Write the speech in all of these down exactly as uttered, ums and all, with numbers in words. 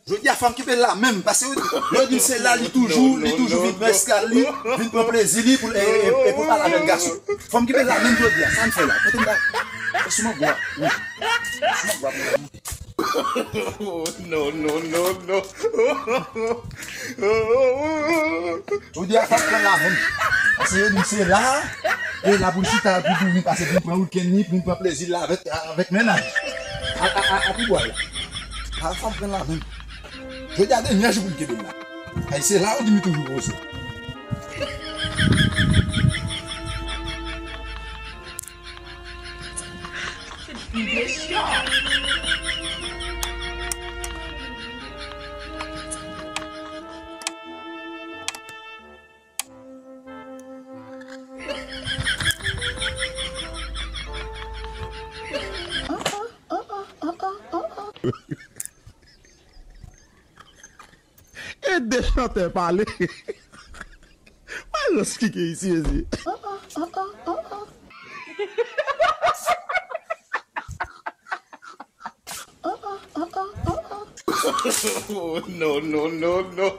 Jodi a fò m kenbe l la menm, paske yo, yo di m se la li toujou, li toujou vin pran eskal li, vin pran plezi li pou, e, e, e pou l pale avèk gason. Fò m kenbe l la menm jodi a, sa n fè la? Kote m ta, e sou mangwa, wi. Sou mangwa pou mwen. Non, non, non, non. Jodi a fò m pran l la menm. Paske yo di m se la, e la pou l chita, pou, pou vin pase, pou vin pran wikenn li, pou vin pran plezi l la avèk, avèk mennaj. A, a, a, a pi bwa la. A fò m pran l la menm. Jodi a dènye jou pou m kenbe l la. Ay, se la yo di m toujou poze. E de chantè pale. Mwen rans ki gen isi, Jezi. Non, non, non, non.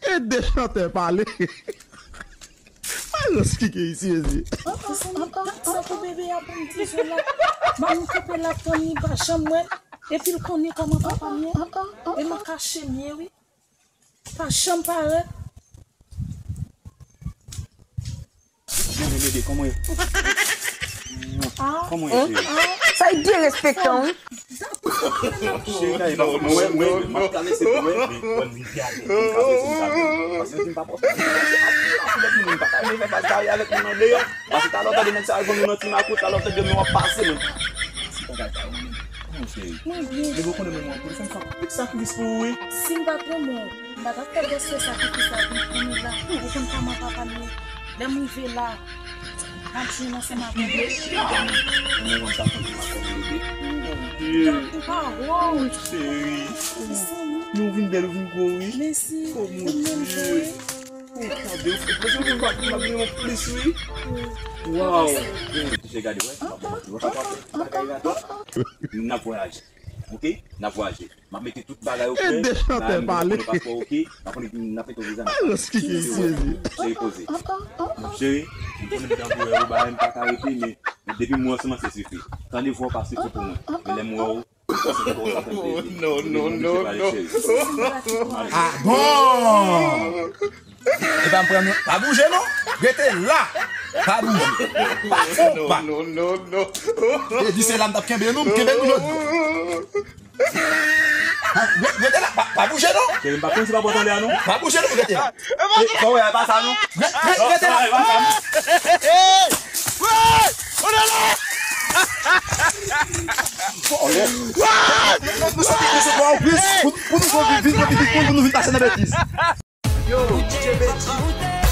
E de chantè pale. Mwen rans ki gen isi, Jezi. Sa pou bebe a pou m di jwe la. Ban m kanpe la tann li pa janm wè. Epi l konnen kòman papa m ye. E m kache m ye, wi. Pa janm parèt. Bebe, bebe, kòman w ye? Kòman w ye, cheri? Sa e derespektan, wi. Cheri, gade, mwen, mwen, mwen, m ap kale, se pou mwen. Men, mwen, m vin gade, m vin gade, se m gade. Paske m pa pòs, paske anpil, anpil lòt moun, m pa ka vin fè fas kare avèk moun andeyò. Paske talè w tande nèg sa yo, nou nan ti makout, talè w tande men w ap pase, mwen. Si bagay sa yo, mwen, kòman w, cheri? Mwen byen. Bebe, w konnen mwen, mwen, pou fè m fè anpil sakrifis pou ou, wi. Si m pa t renmen w, m pa t ap fè gwo sakrifis la pou m konnen la. Ou konn kòman papa m ye. Lè m rive la, m ap jwenn ansanm avè w. Mwen menm, m pa konn kòman bebe. Mon Dieu. Ou pa wo. Cheri. Ou vin bèl, ou vin gwo, wi. Mèsi. Oh, mon Dieu. Oh, tande, ou fè mwen pa, m ap vin plis, wi. Waw. Touche gade, wè. M ap, m ap, m ap, m ap, m ap, n ap vwayaje. Ok? N ap vwayaje. M ap mete tout bagay oklè. E de chantè pale. N ap mete yon viza. Alòs ki gen isi, Jezi. Cheri, poze. Cheri, m konnen m te anvi wè ou, bagay m pa ka rete, men depi m wè w sèlman se sifi. Tande vwa w pa sifi pou mwen. Men lè m wè w, m panse ke w sa fè m plezi. Non, non, non, non. Ah bon! Epa m pran nou. Pa bouje non. Rete la. Pa bouje. Pa fon pa. Non, non, non. E di se la m t ap kenbe nou, m kenbe nou jodi. Ha, re-, rete la, pa, pa bouje non. Cheri, m pa konn si papa w tande a non. Pa bouje non, rete la. E, sa w wè a, e pa sa non. Re-, re-, rete la. Sa w wè a, e pa sa non. Hey! Hey! On est là! Pou, pou nou soti, nou soti pou nou vin, vin, vin, vin, pou nou vin pase nan betiz. Yo, D J Benji.